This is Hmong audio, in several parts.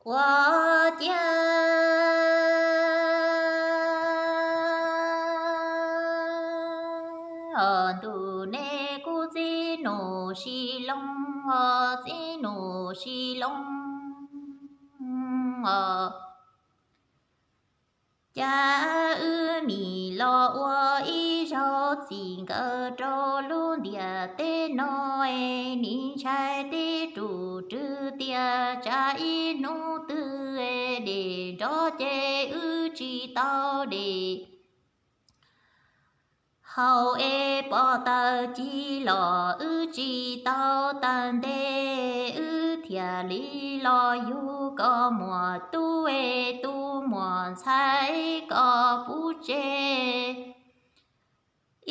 Ua ciav ntuj nej kuj txib nus sib loo, txib nus sib loo os. Cas wb nim los ua ib zaug txim nkawm rau lub ntiaj teb no, nim ntshai tib rus rwg tias tsam ib hnub twg dej nrov ces wb tsis tau dej haus es pom taws ci los wb tsis tau taws nte, wb thiaj li los yug koj muam tub es tus muam ntxhais koj puv tsev.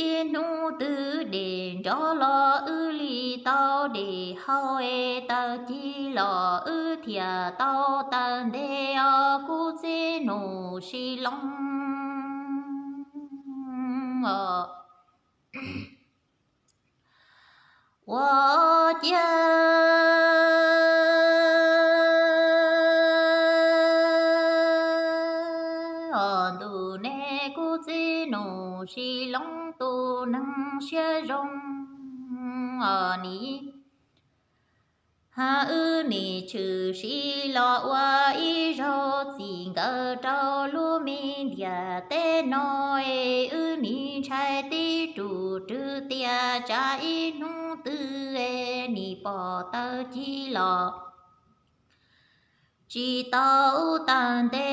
Ib hnub twg dej nrov los wb li tau dej haus es taws ci los wb thiaj tau taws nte os kuv txiv nus sib loo os. Ua ciav os ntuj nej kuv txiv nus sib loo tus neeg siab zoo os nim. Wb nim tshwm sim los ua ib zaug txim nkawm rau lub me ntiaj teb no, es wb nim ntshai tib rus rwg tias tsam ib hnub twg nim pom taws ci los tsis tau taws nte,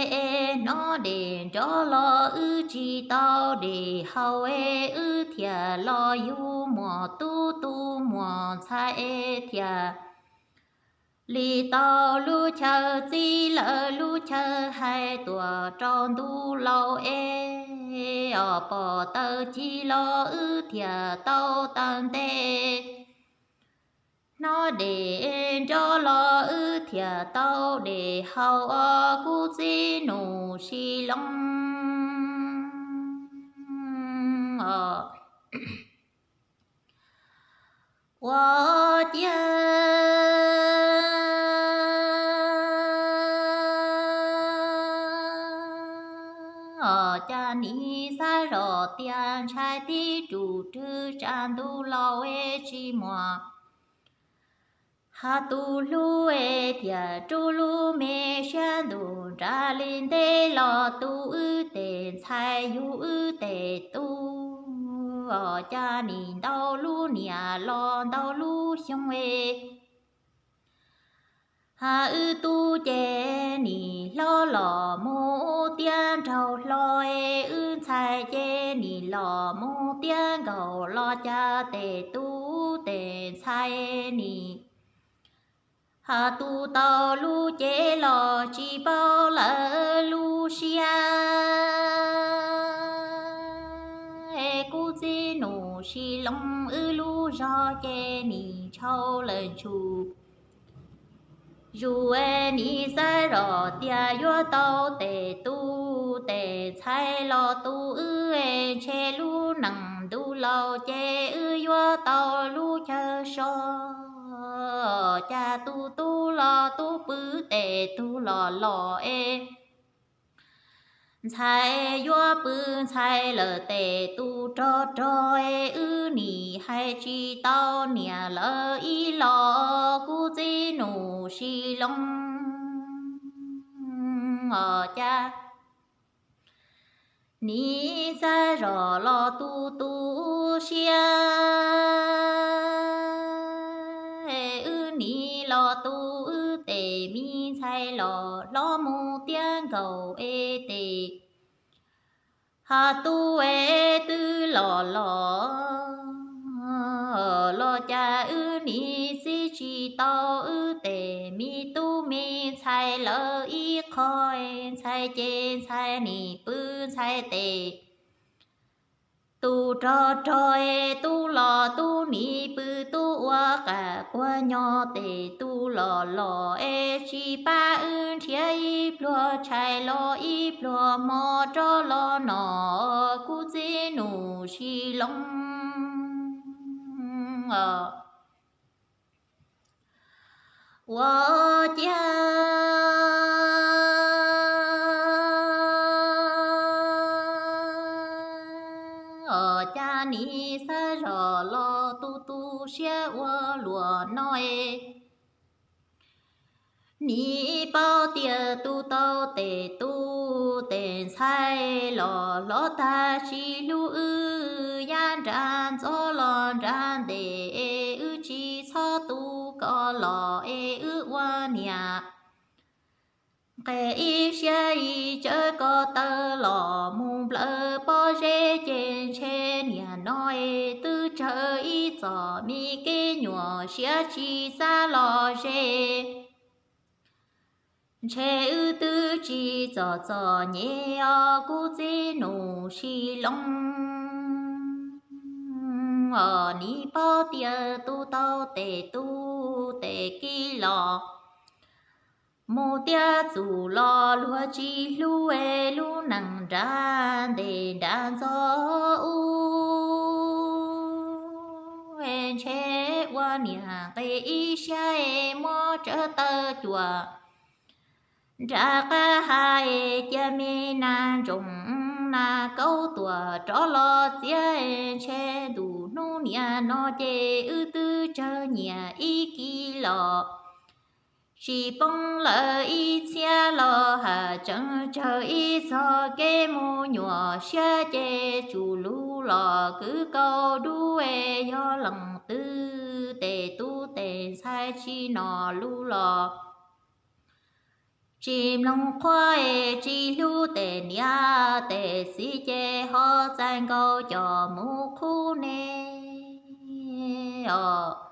hnov dej nrov los wb tsis tau dej haus es wb thiaj los yug muam tub tus muam ntxhais es thiaj li tau lub chaw txib lawv lub chaw hais tuam rau ntuj laus es os pom taws ci los wb thiaj tau taws nte. Hnov dej nrov los wb thiaj tau dej haus os kuv txiv nus sib loo os. Ua ciav os cas nim xav zoj tias ntshai tib rus rwg tsam ntuj laus es tsis muaj has tus hlub es thiaj rub lub me siab ntuj nram li ntej los tu wb tes ntxhais yug wb tes tub os cas nim ntau lub niam los ntau lub xyoo es wb tub ces nim hlob los mus tiav nraug hlo es wb ntxhais ces nim los mus tiav nkaus los cas tes tub tes ntxhais nim has tu tau lub cev los tsis paub lawv lub siab es kuv txiv nus sib loo wb lub zog ces nim tshau lawm ntshus. Zus es nim xav zoj tias yuav tau tes tub tes ntxhais los tu wb es ntshe lub neej ntuj laus ces wb yuav tau lub chaw so. Cas tus tub los tub pw tes tug los los es ntxhais yuav pw ntxhais lawm tes tus rog rog es wb nim hais tsis tau niam lawv ib los kuv txiv nus sib loo os cas nim xav zoj los tu tu siab es wb nim los tu wb tes me ntxhais los hlob mus tiav nkaus es tes has tu es twb los los los cas wb nim txib tsis tau wb tes me tub me ntxhais lawv ib qho es ntxhais ces ntxhais nim pw ntxhais tes tus rog rog es tub los tub nim pw tub ua qam puag nyo tes tus los los es tsis pab wb nrhiav ib pluag tshais los ib pluag hmo rov los no kuv txiv nus sib loo os. Ua ciav siab ua luam no es. Nim paub tias tus tau tes tub tes ntxhais los hlob tag tsis hlub wb, yaj nrad ntxov los nrad ntev es wb tsis txhob tu koj los es wb ua niam nqes ib siab ib tsawv ko taw los mus nplawm pob zeb ces ntshe niam no es twb tsawg ib txom me kev nyuam siab tsis xav los ze. Ntshe wb twb tsis txom txom nyem os kuv txiv nus Sis Loo os, nim paub tias tus tau tes tub tes kiv los mus tiav txum los luag tsis hlub es lub neej nrad ntev nrad ntxov ub es ntshe ua niam nqes ib siab es muab tsawv taw cuam nram qab ha es cia me nas ntsoov nas kaub tuam rov los txiav es ntshe ntu hnub niam no ces wb twb tsawg nyiam ib kis los tsis poob lawm ib txhiab los haj tseem tsawg ib txog kev mus nyuam siab ces tsum lug los kwv kaus dub es yog leej twg tes tub tes ntxhais tsis nom lug los tsis mloog qhuab es tsis hlub tes niam tes txiv ces ho txais nkaus coj mus qhuab ne os.